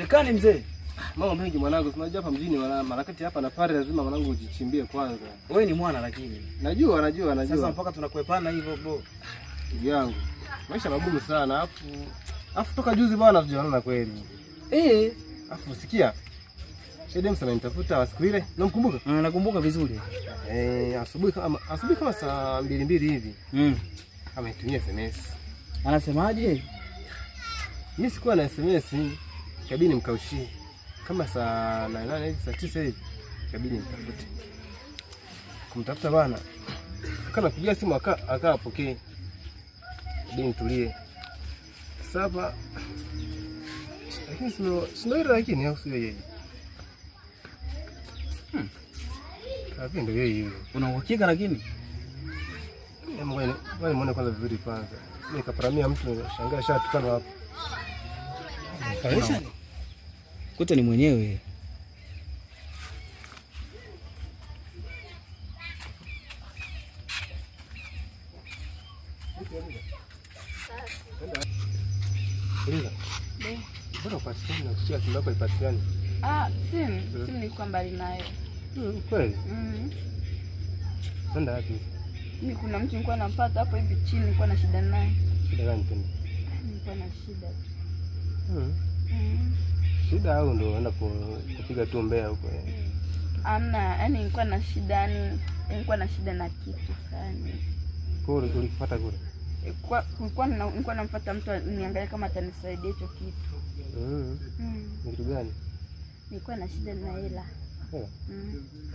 Onekani mzee. Mambo mengi mwanangu, unajua hapa mjini marakati hapa na pale lazima mwanangu ujichimbie kwanza. Wewe ni mwana lakini. Najua. Sasa mpaka tunakuepana hivyo bro. Ndugu yangu, maisha magumu sana afu toka juzi bwana tujaonana kweli. Eh, afu sikia. Edem sana nitafuta siku ile, unamkumbuka? Nakumbuka vizuri. Asubuhi kama saa 2:00 hivi. Amenitumia SMS. Anasemaje? Mimi sikuwa na SMS, ikabidi nimkaushie. Kama saa 8 hivi, saa 9 hivi, ikabidi nimtafute. Kumtafuta bwana. Kama napigia simu akapokee. Ikabidi nitulie. Sasa lakini sio ile lakini au sio yeye. Kapi ndio yeye. Una uhakika lakini? Ngoja muone kwanza vizuri kwanza. Mimi nikaparamia mtu shangaa shatukana hapo. Kuta ni mwenyewe. Mbona upatikani na kushika simu yako ipatikani? Simu nilikuwa mbali nayo. Kweli? Nenda wapi? Mimi kuna mtu nilikuwa nampata hapo hivi chini, nilikuwa na shida naye. Shida gani tena? Nilikuwa na shida. Shida au ndio unaenda kupiga tu mbea huko? Amna, yani nilikuwa na shida, yani nilikuwa na shida na kitu fulani. Kwa hiyo ulikifuata kule? Nilikuwa namfuata mtu niangalie kama atanisaidia hicho kitu. Ni kitu gani? Nilikuwa na shida na hela. Hela?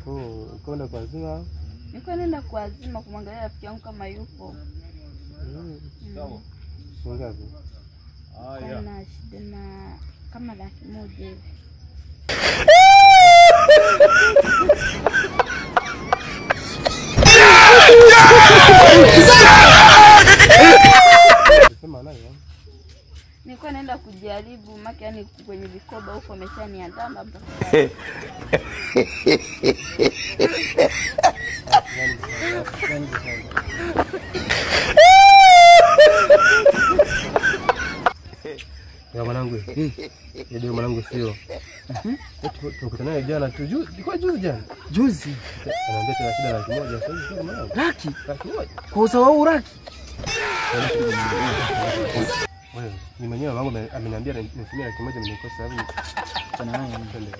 Oh, ukaenda kwa azima? Nilikuwa naenda kwa azima kumwangalia rafiki yangu kama yupo. Sawa. Ngapi? Na shida na kama 100,000 hivi. Nilikuwa naenda kujaribu maki yani kwenye vikoba huko ameshaniandama mpaka. Ya mwanangu. Ndio mwanangu sio. Tukutana naye jana tu juzi. Ilikuwa juzi jana. Juzi. Anaambia tuna shida 100,000 sasa hivi mwanangu. Laki? 100,000. Kwa usawa laki. Wewe, ni mwenyewe wangu ameniambia nitumie 100,000 nimekosa hivi. Tena naye twende.